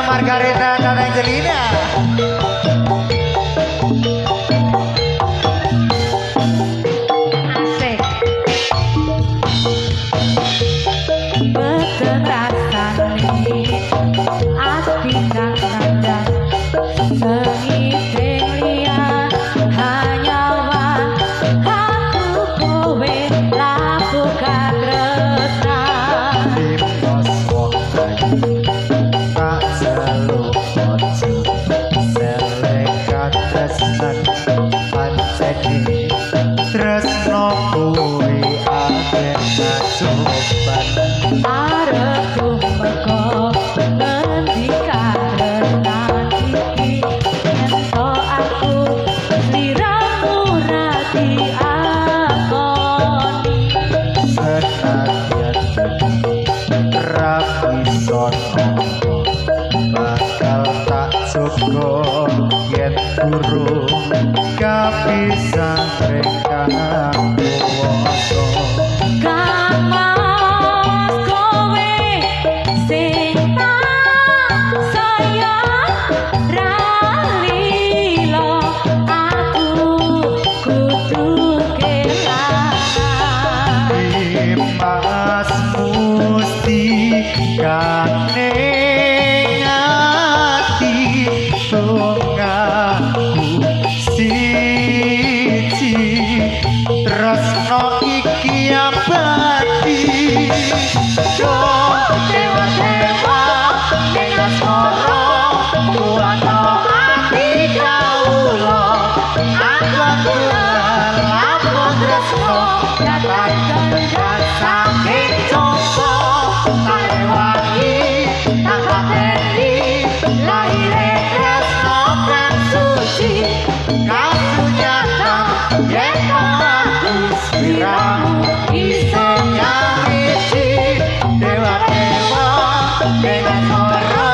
Margareta dan Angelina. Asik. Beten rasane ati kang nandang sengite liya hanyawan aku kowe laku katresnan. Dimas wong ayu tak jaluk aja selek katresnan pancene tresno kuwi akeh kacoban. Arep tumeka ngendi katresnan iki yen to aku sliramu ra diakoni. Senadyan ra bisa nampa bakal tak jaga yen durung kapisan rekang kuwasa. Kang Mas kowe sing tak sayang ra lila aku kudu kelangan. Dimas musti kaning ati tunggaku siji tresno iki abadi. Duh dewa-dewa ning asmara kuwata ati kawula aku lamun tresno datang kendhat saking coba tak rewangi tak pateni Lahire tresno kang suci kasunyatan yen aku sliramu iso nyawiji dewa-dewa ning asmara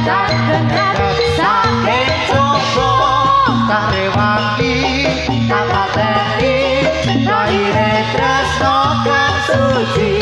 tak gengat Saking coba tak rewangi, tak pateni, lahire tresno kang suci.